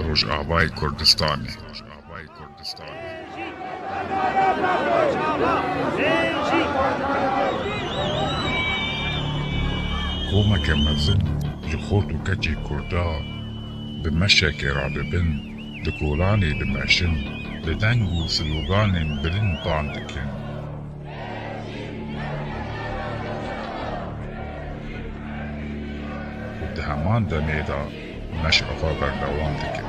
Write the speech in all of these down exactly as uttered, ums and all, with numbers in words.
Rojavayê Kurdistanê. Komeke mezin ji xort û keçê Kurda bi meşekê radibin, di kolanê dimeşin, bi deng û sloganên bilind bang dikin. Û di heman demê de meşa xwe berdewam dikin.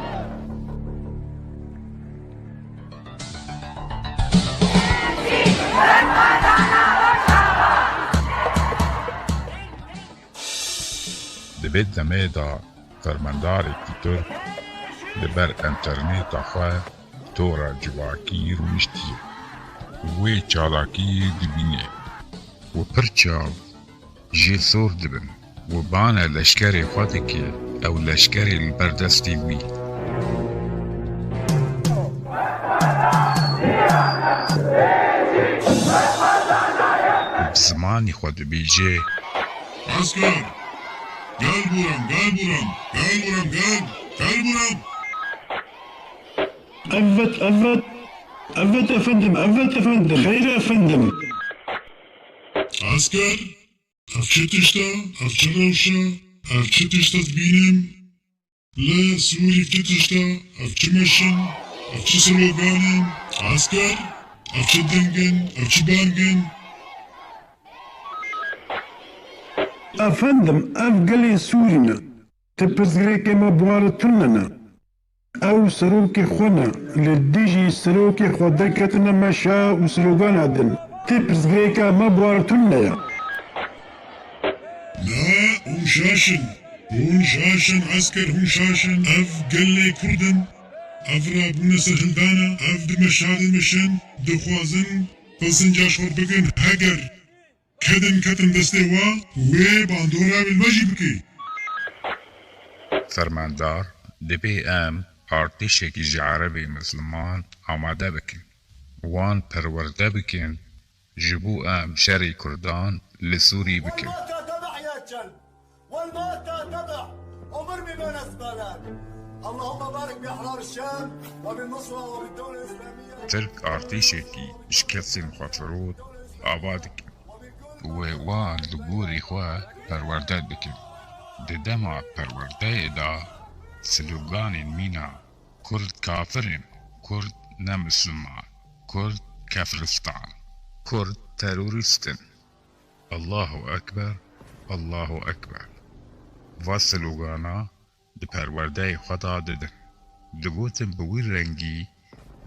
Di vê demê de fermendarekî Tirk li ber înterneta xwe tora civakî rûniştiye û wê çalakiyê dibîne û pir çav jê sor dibin û bane leşkerê xwe dike, ew leşkerê li ber destê wî û bi zimanî xwe dibêje: Esker! Gel buram, gel buram, gel buram, gel, gel buram! Evet, evet. Evet efendim, evet efendim. Xeyr efendim. Esker, ev çi tişt e? Ev çi rewş e? Ev çi tişt ez bînim? Li Sûrî ev çi tişt e? Ev çi meşin? Ev çi slogan in? Esker, ev çi deng in? Ev çi bang in? Efendim, ev gelê Sûrî ne. Ti pirsgirêkê me bi we re tune ne. Ew serokê xwe ne. Li dijî serokê xwe derketine meşa û slogana din. Ti pirsgirêka me bi we re tune ye. Na, hûn şaş in. Hûn şaş in, esker, hûn şaş in. Ev gelê Kurd in. Ev rabûne serhildana. Ev di meşa de dimeşin. Dixwazin pesinca ji xwe bikin. Heger kedin ketin destê we, wê bandora wê li me jî bike. Fermandar, divê em artêşekî ji Erebê Misliman amade bikin. Wan perwerde bikin, ji bo em şerê Kurdan li Sûrî bikin. والموتى تبع يا كلب، والموتى تبع، ومرمي بين الزبالات. اللهم بارك بأحرار الشام وبالنصرة وبالدولة الإسلامية. Tirk artêşekî ji kesên xwefirot ava dikin. Wê wan li gorî xwe perwerde bikin. Di dema perwerdeyê de sloganên mîna Kurd kafir in, Kurd ne Misliman, Kurd kefristan, Kurd terorîst in. Allahu Ekber, Allahu Ekber. Va slogana di perwerdeyê xwe de didin. Digotin bi wî rengî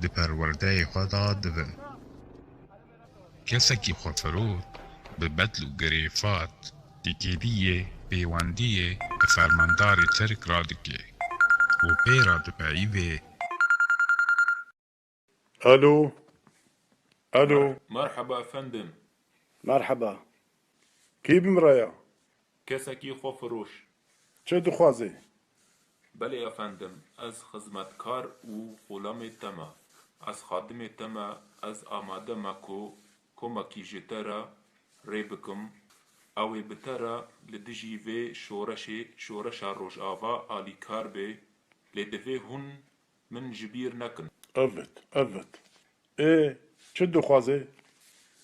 di perwerdeyê xwe de dibin. Kesekî xwefirot bi bedl û girêfat têkiliyê pêwendiyê bi fermandarê Tirk re dike û pê re dipeyivê. Alo. Alo. Merheba efendim. Merheba. Kî bi min re ya? Kesekî xwefiroş. Çi dixwazê? Belê efendim, ez xizmetkar û xulamê te me. Ez xadimê te me, ez amade me ku komekî ji te re rê bikim. Ew ê bi te re li dijî vê şoreşê, şoreşa Rojava alîkar bê, lê divê hûn min ji bîr nekin. Evet, evet. Ê, çi dixwazê?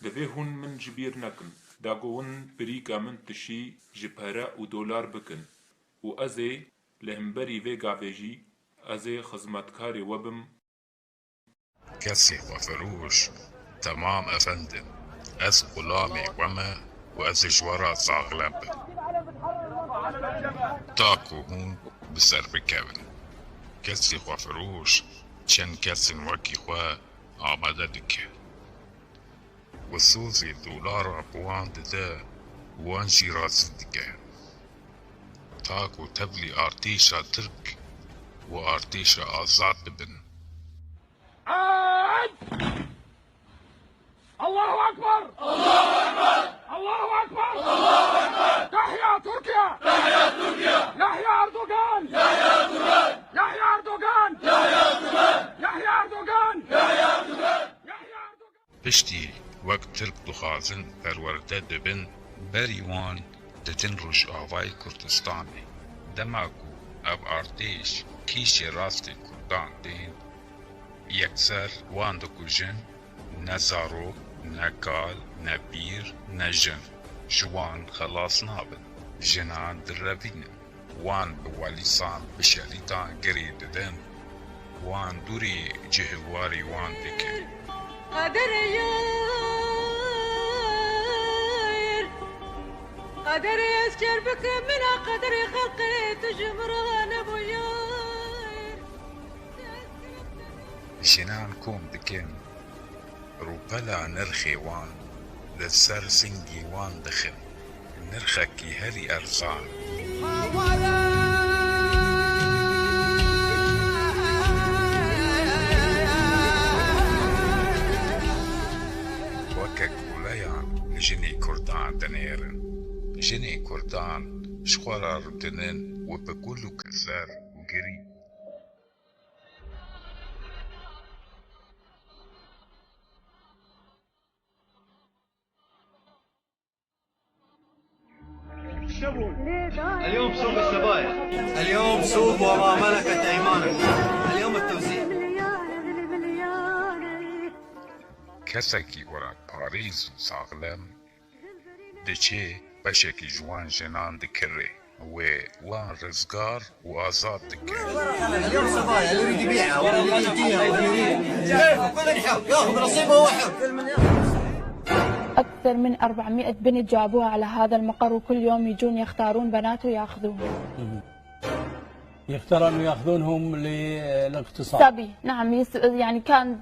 Divê hûn min ji bîr nekin. Da ku hûn pirîka min tişî ji pere û dolar bikin û ez ê li hemberî vê gavê jî ez ê xizmetkarê we bim. Kesê xwefiroş, temam efendim, ez xulamê we me û ez ê ji we re saxlem bim. Ta ku hûn bi ser bikevin. Kesê xwefiroş çend kesên wekî xwe amade dike. Û sozê dolara bi wan dide û wan jî razî dike. Ta ku tevlî artêşa Tirk û artêşa azad dibin. Allahu Ekber! Allahu Ekber! Allahu Ekber! Allahu Ekber! Tahya Türkiye! Tahya Türkiye! Yahya Erdogan! Yahya Erdogan! Yahya Erdogan! Yahya Erdogan! Yahya Erdogan! Piştî wek Tirk dixwazin perwerde dibin, berî wan ditin Rojavayê Kurdistanê. Dema ku ev artêş Kî jê rastê Kurdan tên, yekser wan dikujin, ne zarok, ne kal, ne pîr, ne jin, ji wan xelas nabin. Jinan direvînin. Wan bi welîsan, bi şerîtan girê didin. Wan dûrî cihê warî wan dikin. Qederê yar, qederê ez kêr bikim, min a qederê xelqê tu ji min re nebû yar. Jinan kom dikin, rûpela nirxê wan li ser singê wan dixin, nirxekî herî erzan. Weke koleyan li jinê Kurdan dinêrin. Jinê Kurdan ji xwe re rûdinin û bi kul û keser û girî. اليوم سوق السبايا. اليوم سوق وما ملكت أيمانك. اليوم التوزيع. Kesekî were parêz û saxlem diçê beşekî ji wan jinan dikirê. Wê wan rizgar û azad dike. اليوم صبايا اللي يريد يبيعها واللي يريد يديها واللي يريد كيف كل يحب ياخذ نصيبه ويحب. أكثر من أربعمائة بنت جابوها على هذا المقر، وكل يوم يجون يختارون بنات وياخذوهم. يختارون وياخذونهم للاغتصاب. صبي، نعم، يس-، يعني كان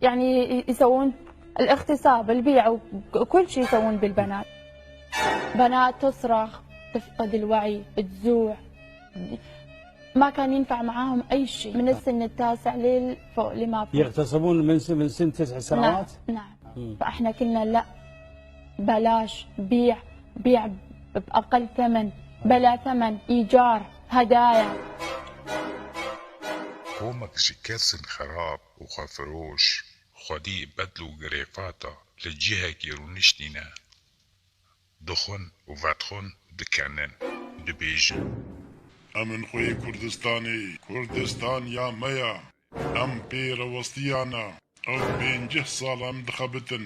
يعني يسوون الاغتصاب، البيع، وكل شي يسوون بالبنات. بنات تصرخ، تفقد الوعي، تجوع. ما كان ينفع معاهم أي شي من السن التاسع للفوق لما فوق. يغتصبون من س-، من سن تسع سنوات؟ نعم، نعم. فإحنا قلنا: "لا، بلاش، بيع، بيع بأقل ثمن، بلا ثمن، إيجار، هدايا." Komek ji kesên xerab û xwefiroş, xwedî bedl û girêfata li cihekî rûniştîne, dixwin û vedixwin dikenin, dibêjin: Em in xweyê Kurdistanê, Kurdistan ya me ya, em pê rewestiya ne, ew pêncî sal em dixebitin.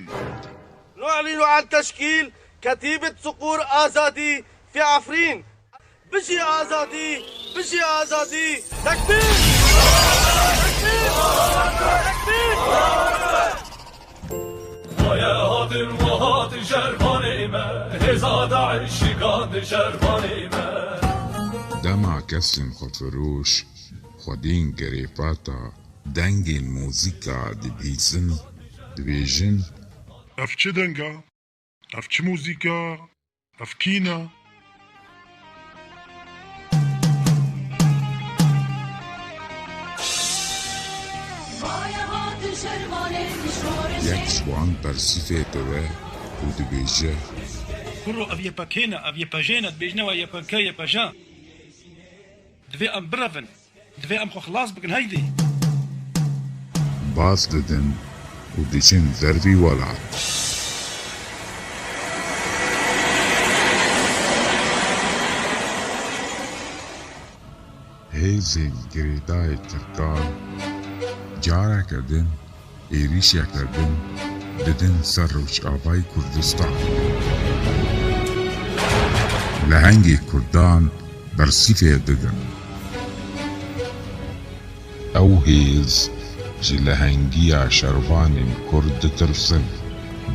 نعلن عن تشكيل كتيبة صقور آزادي في عفرين. بژی ئازادی! بژی ئازادی! تەکبیر! تەکبیر! تەکبیر! Xweye hatin, we hat şervanê me, hêza DAIŞ şikand şervanê me. Dema kesên xwefiroş xwedîn girêfata dengên muzîka dibihîzin, dibêjin: Ev çi deng e? Ev çi muzîka? Ev kî ne? Yek ji wan bersîfê dibe û dibêje: Kuro, ev Y P G ne, ev Y P J ne, dibêjine we Y P G, Y P J. Divê em birevin. Divê em xwe xilas bikin, heydê! Baz didin û diçin dervî welat. Hêzên girêdayê tirkan careke din êrîşeke din didin ser Rojavayê Kurdistan. Lehengê Kurdan bersîfê didin. Ew hêz ji lehengiya şervanên Kurd ditirsin,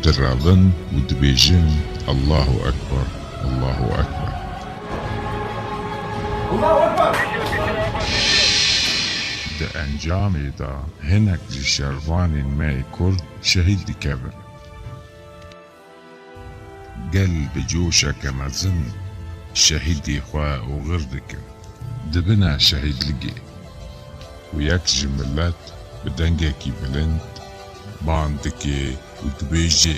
direvin û dibêjin: Allahu Ekber, Allahu Ekber. Di encamê de hinek ji şervanên me yê Kurd şehîd dikevin. Gel bi coşeke mezin şehîdê xwe oxir dikin. Dibine şehîdligê û yek ji milet bi dengekî bilind bang dike û dibêje: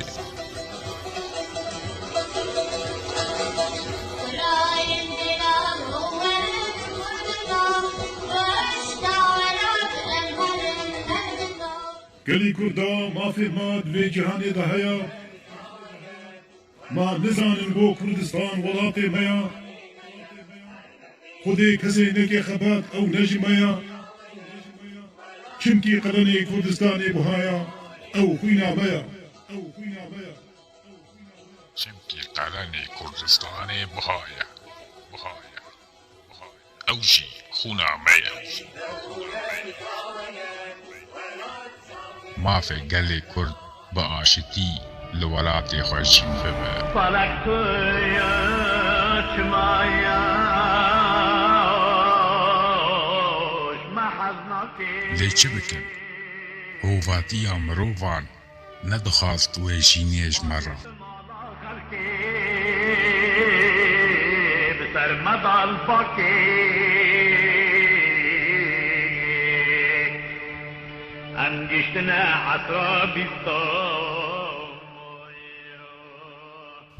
Gelî Kurda, mafê me di vê cîhanê de heye. Ma nizanin ku Kurdistan welatê me ya. Xwedê kesê neke xebat ew ne ji me ya. Çimkî qelenê Kurdistanê buha ya, ew xwîna me ya. Ew xwîna me ya. Çimkî qelenê Kurdistanê buha ye. Buha ye. Ew jî xûna me ye. Mafê gelê Kurd bi aşitî li welatê xwe jîn bibe. Felek tu ye, çima ye, ji me hez nake. Lê çi bikin? Hovatiya mirovan nedixwast wê jînê ji me re. Xelkê bi ser me dal pakê, em giştine esra bîstan.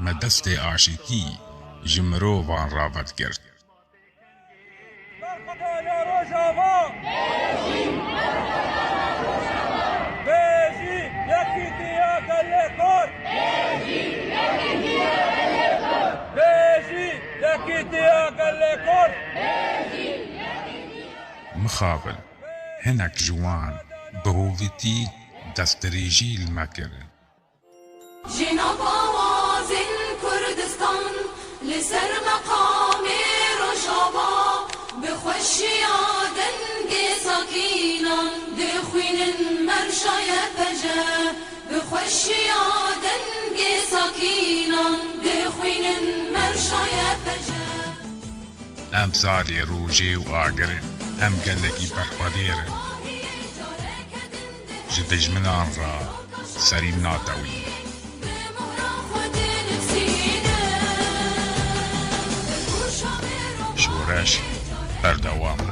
Me destê aşîtî ji mirovan re vedigirt. Berxwedana Rojava! Bêjî yekîtiya gelê Kurd! Bêjî yekîtiya gelê Kurd! Mixabin hinek ji wan bi hovîtî destdirêjî li me kirin. Ji nav awazên Kurdistan li ser meqamê Rojava, bi xweşiya dengê sakînan dixwînin merşa Y P J. Bi xweşiya dengê sakînan dixwînin merşa Y P J. Em zarê rojê û agir in, em gelekî berxwedêr in. Ji dijminan re serî natewî. Şoreş berdewam e.